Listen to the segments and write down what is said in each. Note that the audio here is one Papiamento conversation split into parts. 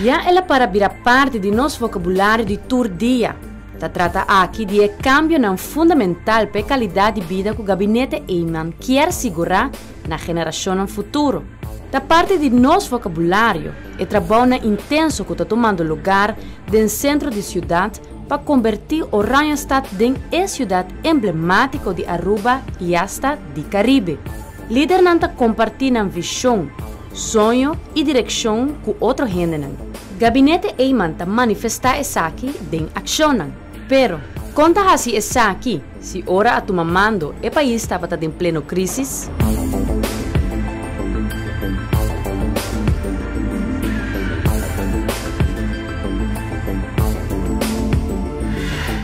Ya el a para bira parti di nos vocabulario di tur dia. Ta trata aki di e cambionan fundamental pa e calidad di bida cu Gabinete Eman kier sigura na generacionnan futuro. Ta parti di nos vocabulario e trabounan intenso cu ta tumando lugar den centro di ciudad pa conberti Oranjestad den e ciudad emblematico di Aruba y hasta di Caribe. Lidernan ta comparti nan vision, soño y direccion cu otro hendenan. Gabinete Eman ta manifesta esaki den accionnan. Pero, con ta haci esaki si ora a tuma mando e pais tabata den pleno crisis?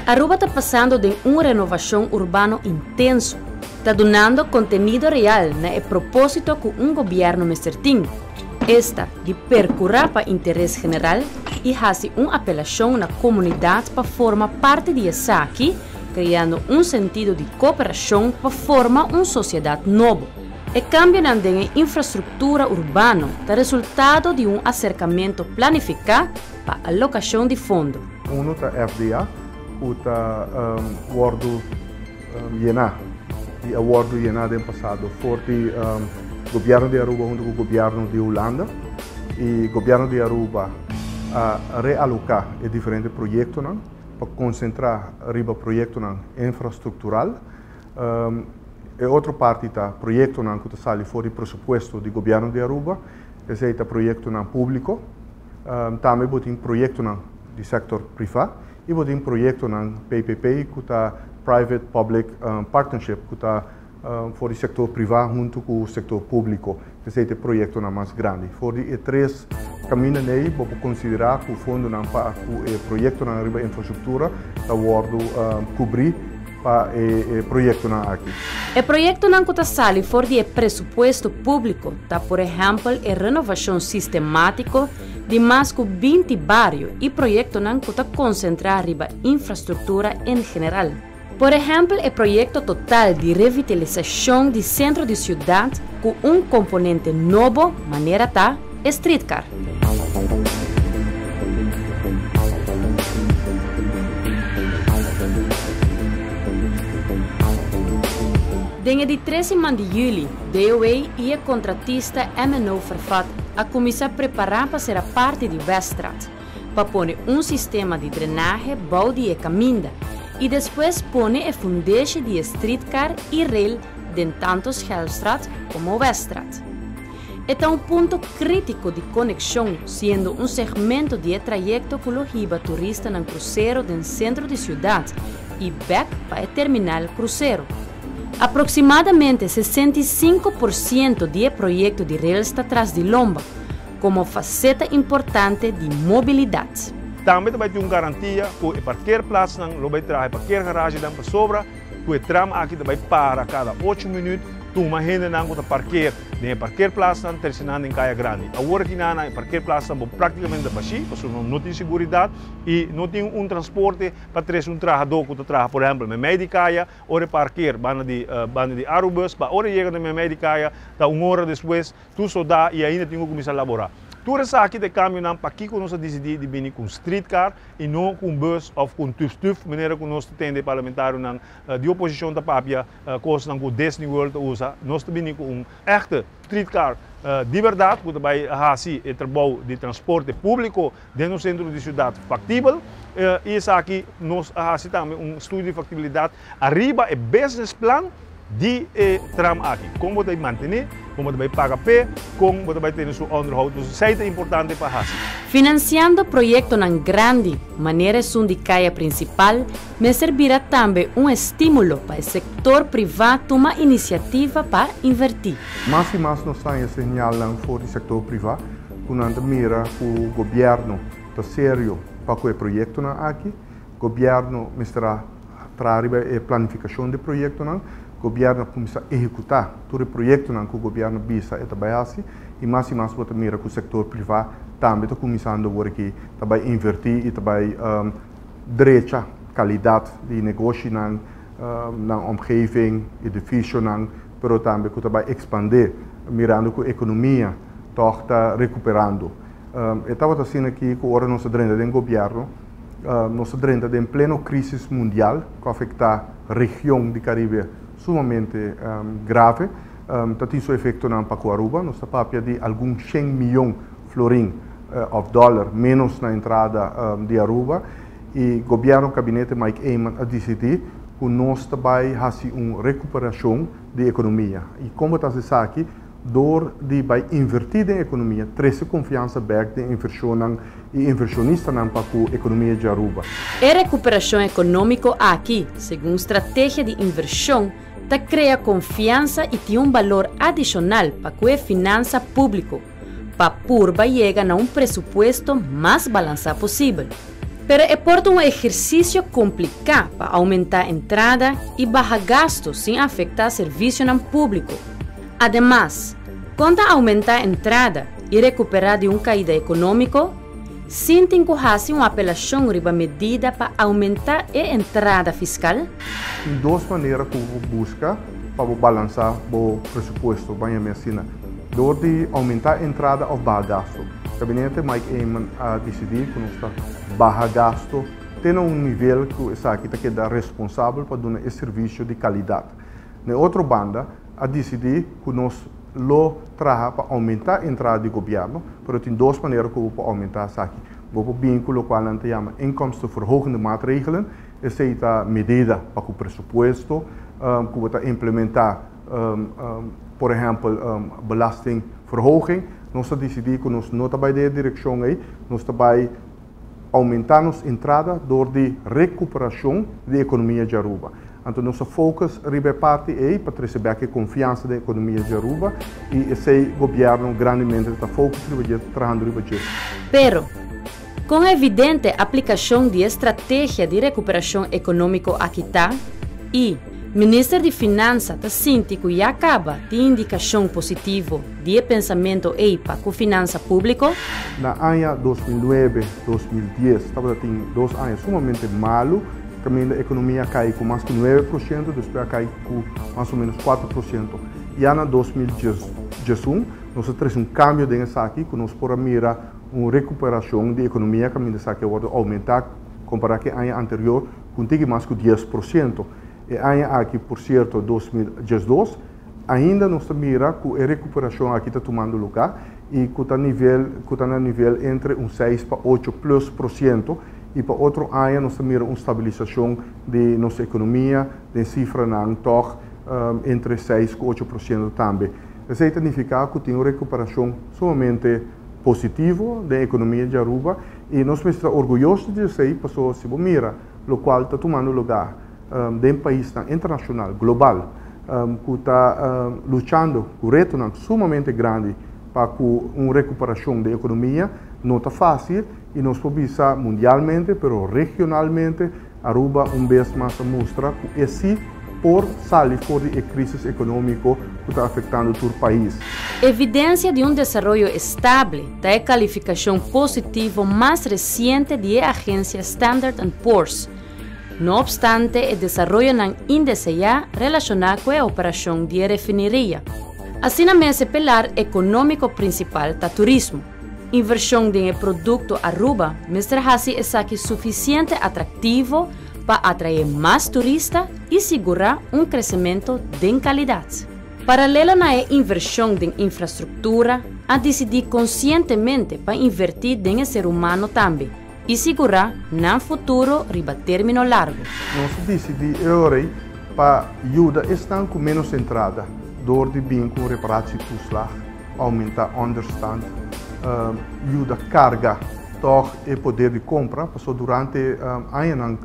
Aruba ta pasando den un renovacion urbano intenso. Ta dunando contenido real na e proposito cu un gobierno mester tin, esta di percura pa interes general y haci un apelacion na comunidad pa forma parti di esaki, creando un sentido di cooperacion pa forma un sociedad nobo. E cambionan den e infrastructura urbano ta resultado di un acercamento planifica pa alocacion di fondo. Uno ta FDA cu ta wordo Yená y a wordo yená den pasado for di Gobierno di Aruba hunto cu Gobierno di Hulanda y Gobierno di Aruba a realoca e diferente proyectonan pa concentra riba proyectonan infrastructural. E otro parti ta proyectonan cu ta sali for di presupuesto di Gobierno di Aruba, esey ta proyectonan publico. Tambe bo tin proyectonan di sector priva y bo tin proyectonan PPP cu ta Private Public Partnership cu ta for di sector priva hunto cu sector publico. Esey ta e proyectonan mas grandi. For di e tres caminda ney bo por considera cu fondonan pa cu e proyectonan riba infrastructura ta wordo cubri pa e proyectonan aki. E proyectonan cu ta sali for di e presupuesto publico ta por ehempel e renovacion sistematico di mas cu 20 bario y proyectonan cu ta concentra riba infrastructura en general. Por ehempel e proyecto total di revitalisacion di centro di ciudad cu un componente nobo manera ta e streetcar. Den e di tres siman di juli, DOW i e kontratista MNO Vervat a kuminsá prepará pa sera parti di Weststraat, pa pone un sistema di drenahe bou di e kaminda i despues pone e fundeshi di e streetcar i rail den tanto Schelpstraat komo Weststraat. E ta un punto krítiko di konekshon, siendo un segmento di e trayekto ku lo hiba turistanan krusero den sentro di siudat i bèk pa e terminal krusero. Aproksimadamente 65% di e proyekto di rails ta tras di lomba, komo faseta importante di mobilidat. Tambe ta bai tin un garantia ku e parkeerplaatsnan lo bai traha e parkeergaragenan pasobra ku e tram aki ta bai para kada ocho minüt tuma hendenan ku ta parkeer den e parkeerplaatsnan trese nan den Kaya Grandi. Awor aki nan e parkeerplaatsnan bo praktikamente ta bashí pasobra no tin seguridat i no tin un transporte pa trese un trahadó ku ta traha por ehèmpel meimei di kaya ora e parkeer banda di banda di Arubus pa ora e yega na meimei di kaya ta un ora despues tur sodá i ainda tin ku kuminsá laborá. Tur esaki ta e kambionan pakiko nos a disidí di bini ku un streetcar i no ku un bus òf ku un tùf-tùf manera ku nos ta tende e parlamentarionan di oposishon ta papia kosnan ku Disney World ta usa. Nos ta bini ku un èchte streetcar di bèrdat ku ta bai hasi e trabou di transporte públiko den nos sentro di siudat faktibel i esaki nos a hasi tambe un studio di faktibilidat ariba e business plan di e tram aki. Kon bo ta bai mantené, kon bo ta bai paga p'e, kon bo ta bai tene su onderhoud. Dus esei ta importante pa hasi. Finansiando proyektonan grandi, manera esun di kaya prinsipal, mester bira tambe un estímulo pa e sektor privá tuma inisiativa pa invertí. Mas i mas nos ta haña señalnan for di sektor privá ku nan ta mira ku gobièrnu ta serio pa ku e proyektonan aki. Gobièrnu mester a traha riba e planifikashon di proyektonan, gobièrnu a kuminsá ehekutá tur e proyektonan ku gobièrnu bisa e ta bai hasi i mas i mas bo ta mira ku sektor privá tambe ta kuminsando awor aki ta bai invertí i ta bai drecha kalidat di negoshinan, nan omgeving, edifisionan, pero tambe ku ta bai ekspandé mirando ku ekonomia tòg ta rekuperando. E tabata asina aki ku ora nos a drenta den gobièrnu, nos a drenta den pleno krísis mundial ku a afektá region di Karibe sumamente grave. Ta tin su efektonan pa ku Aruba. Nos ta papia di algun shen miyon florin òf dòler ménos na entrada di Aruba. I gobièrnu kabinete Mike Eman a disidí ku nos ta bai hasi un rekuperashon di ekonomia. I kon bo ta hasi esaki? Dor di bai invertí den ekonomia, trese konfiansa bèk den invershonnan i invershonistanan pa ku ekonomia di Aruba. E rekuperashon ekonómiko aki, segun strategia di invershon, ta krea konfiansa i tin un balor adishonal pa ku e finansa públiko, pa purba yega na un presupuesto mas balansá posibel. Pero e por ta un ehersisio kompliká pa oumentá entrada i baha gastu sin afektá servisionan públiko. Ademas, kon ta oumentá entrada i rekuperá di un kaida ekonómiko sin tin ku hasi un apelashon riba medida pa oumentá e entrada fiskal? Tin dos manera ku bo buska pa bo balansá bo presupuesto, baña mi asina, dor di oumentá entrada òf baha gastu. Gabinete Mike Eman a disidí ku nos ta baha gasto te na un nivel ku esaki ta keda responsabel pa duna e servisio di kalidat. Na e otro banda a disidí ku nos lo traha pa oumentá entrada di gobièrnu, pero tin dos manera ku bo por oumentá esaki. Bo por bin ku lokual nan ta yama inkomstenverhogende maatregelen, esei ta medida pa ku presupuesto ku bo ta implementá. Por ehèmpel, belastingverhoging. Nos a disidí ku nos no ta bai den e direkshon ei. Nos ta bai oumentá nos entrada dor di rekuperashon di ekonomia di Aruba. Anto nos a focus riba e parti ei pa trese bèk e konfiansa den ekonomia di Aruba i esei gobièrnu grandemente ta focus riba dje, ta trahando riba dje. Pero, kon evidente aplikashon di e strategia di rekuperashon ekonómiko aki ta i Minister di Finansa ta sinti ku ya kaba tin indikashon positivo di e pensamento ei pa ku finansa públiko? Na aña 2009, 2010 tabata tin dos aña sumamente malu, kaminda ekonomia a kai ku mas ku 9%, despues a kai ku mas o ménos 4%. Ya na 2011 nos a trese un kambio den esaki ku nos por a mira un rekuperashon di ekonomia kaminda esaki a wòrdu oumentá kompará ku e aña anterior ku un tiki mas ku 10%. E aña aki, por sierto, 2012, ainda nos ta mira ku e rekuperashon aki ta tumando lugá i ku ta nivel ku ta na nivel entre un 6 pa 8 plus por siento i pa otro aña nos ta mira un stabilisashon di nos ekonomia den sifranan tòg entre 6 ku 8% tambe. Esei ta nifiká ku tin un rekuperashon sumamente positivo den ekonomia di Aruba i nos mester ta orguyoso di esei pasobra si bo mira lokual ta tumando lugá den paisnan internashonal, global, ku ta luchando ku retonan sumamente grandi pa ku un rekuperashon den ekonomia, no ta fásil i nos por bisa mundialmente pero regionalmente Aruba un bes mas a mustra ku e si por sali for di e krísis ekonómiko ku ta afektando tur pais. Evidensia di un desaroyo estable ta e kalifikashon positivo mas resiente di e agensia Standard and Poor's. No opstante e desaroyonan indeseá relashoná ku e operashon di e refineria. Asina mes e pilar ekonómiko prinsipal ta turismo. Invershon den e produkto Aruba mester hasi esaki sufisiente atraktivo pa atraé mas turista i sigurá un kresementu den kalidat. Paralelo na e invershon den infrastruktura, a disidí konsientemente pa invertí den e ser humano tambe i sigurá nan futuro riba término largu. Nos a disidí e ora ei pa yuda esnan ku ménos entrada dor di bin ku un reparatietoeslag, oumentá ònderstand, yuda karga tòg e poder di kompra, pasobra durante añanan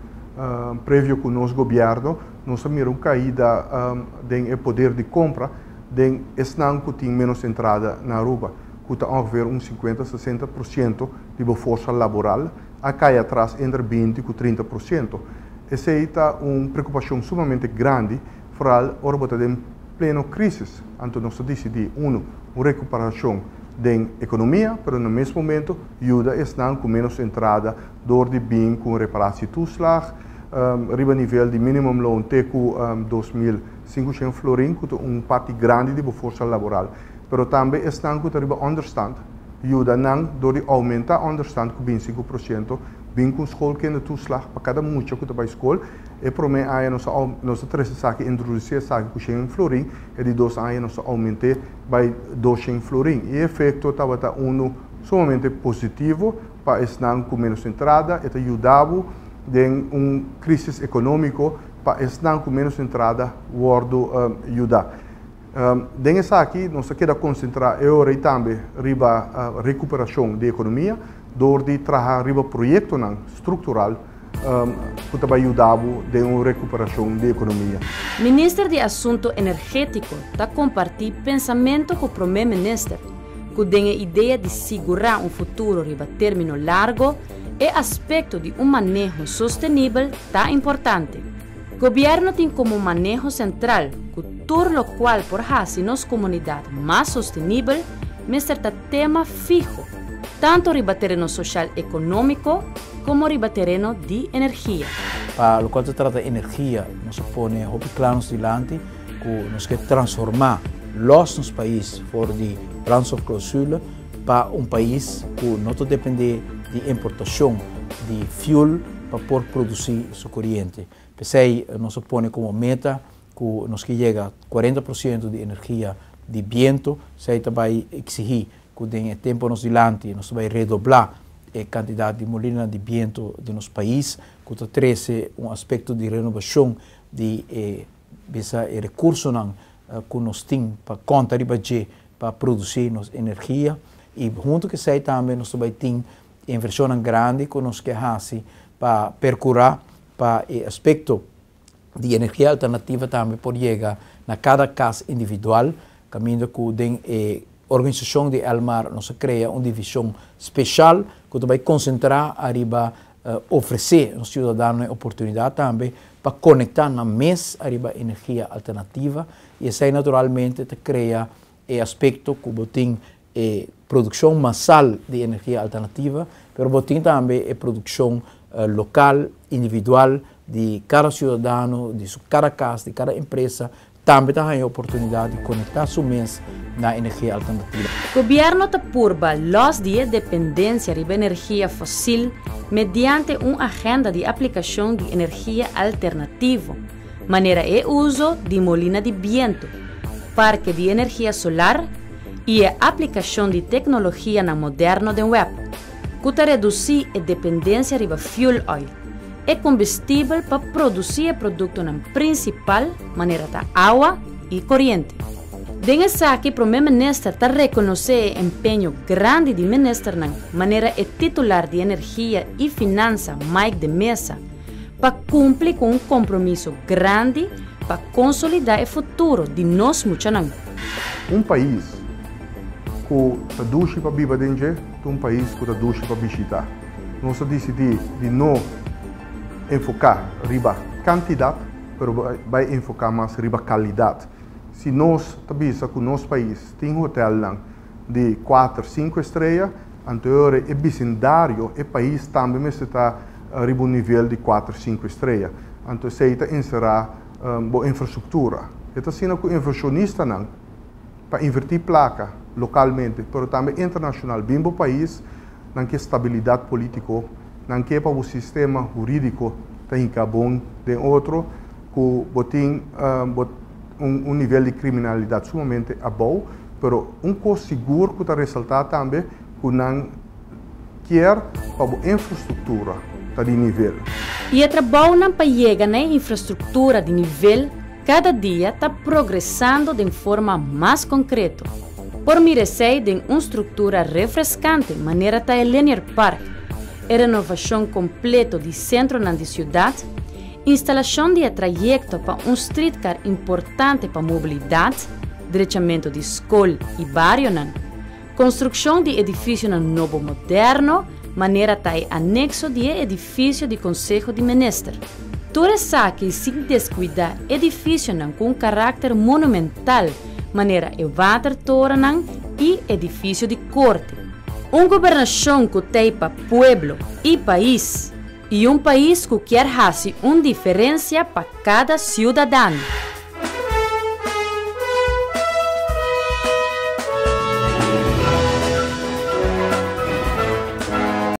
previo ku nos gobièrnu nos a mira un kaida den e poder di kompra den esnan ku tin ménos entrada na Aruba, ku ta ongeveer un 50, 60% di bo forsa laboral a kai atras entre 20 ku 30%. Esei ta un preokupashon sumamente grandi, foral ora bo ta den pleno krísis. Anto nos ta disidí, unu, un rekuperashon den ekonomia, pero na mes momento yuda esnan ku ménos entrada dor di bin ku un reparatietoeslag riba nivel di minimumloon te ku 2500 florin, ku ta un parti grandi di bo forsa laboral. Pero tambe esnan ku ta riba ònderstand. yuda nan dor di oumentá ònderstant ku 25%, bin ku un schoolkindertoeslag pa kada mucha ku ta bai skol. E promé aña nos a nos a trese esaki, introdusí esaki ku 100 florin, e di dos aña nos a oument'é bai 200 florin. E efekto tabata unu sumamente positivo pa esnan ku ménos entrada, e ta yuda bo den un krísis ekonómiko pa esnan ku ménos entrada wòrdu yudá. Den esaki nos ta keda konsentrá e ora ei tambe riba rekuperashon di ekonomia dor di traha riba proyektonan struktural ku ta bai yuda bo den un rekuperashon di ekonomia. Minister di Asunto Energétiko ta kompartí pensamentu ku Promé Minister ku den e idea di sigurá un futuro riba término largo e aspekto di un maneho sostenibel ta importante. Gobièrnu tin komo maneho sentral ku tur lokual por hasi nos komunidat mas sostenibel mester ta tema fiho, tantu riba tereno soshal ekonómiko komo riba tereno di energia. Pa lokual ta trata energia, nos a pone hopi kla nos dilanti ku nos ke transformá lòs nos pais for di brandstofclausule pa un pais ku no ta dependé di importashon di fuel pa por produsí su koriente. P'esei nos a pone komo meta ku nos ke yega 40% di energia di biento, esei ta bai eksigí ku den e tempu nos dilanti nos ta bai redoblá e kantidat di molinanan di biento den nos pais, ku ta trese un aspekto di renobashon di e bisa e rekursonan ku nos tin pa konta riba dje pa produsí nos energia. I huntu ku esei tambe nos ta bai tin invershonnan grandi ku nos ke hasi pa perkurá pa e aspekto di energia alternativa tambe por yega na kada kas individual, kaminda ku den e organisashon di Elmar nos a krea un divishon speshal ku ta bai konsentrá ariba ofresé nos siudadanonan e oportunidat tambe pa konektá nan mes ariba energia alternativa i esei naturalmente ta krea e aspekto ku bo tin e produkshon masal di energia alternativa, pero bo tin tambe e produkshon lokal, individual, di kada siudadano, di su kada kas, di kada empresa, tambe ta haña oportunidat di konektá su mes na energia alternativa. Gobièrnu ta purba lòs di e dependensia riba energia fosil mediante un agenda di aplikashon di energia alternativo, manera e uso di molina di bientu, parke di energia solar i e aplikashon di teknologianan moderno den web, ku ta redusí e dependensia riba fuel oil, e kombustibel pa produsí e produktonan prinsipal manera ta awa i koriente. Den esaki Prome Minister ta rekonosé e empeño grandi di ministernan manera e titular di Energia i Finansa Mike de Meza pa kumpli ku un kompromiso grandi pa konsolidá e futuro di nos muchanan. Un pais ku ta dushi pa biba den dje ta un pais ku ta dushi pa bishitá. Nos a disidí di no enfoká riba kantidat, pero bai enfoká mas riba kalidat. Si nos ta bisa ku nos pais tin hotelnan di kuater, sinku estrea, anto e ora e bisindario, e pais tambe mester ta riba un nivel di kuater, sinku estrea. Anto esei ta enserá bo infrastruktura. E ta asina ku invershonistanan pa invertí plaka lokalmente, pero tambe internashonal bin bo pais, nan ke stabilidat polítiko, nan ke pa bo sistema hurídiko ta hinká bon den otro, ku bo tin bo un nivel di kriminalidat sumamente abou, pero un kos sigur ku ta resaltá tambe ku nan kier pa bo infrastruktura ta di nivel. I e trabounan pa yega na e infrastruktura di nivel kada dia ta progresando den forma mas konkreto. Por mira esei den un struktura refreskante manera ta e Linear Park, e renovashon kompleto di sentronan di siudat, Instalashon di e trayekto pa un streetcar importante pa mobilidat, drechamentu di skol i barionan, konstrukshon di edifisionan nobo moderno manera ta e anekso di e edifisio di Konseho di Minister. Tur esaki sin deskuidá edifisionan ku un karakter monumental manera e watertorennan i edifisio di korte. Un gobernashon ku t'ei pa pueblo i pais. I un pais ku kier hasi un diferensia pa kada siudadano.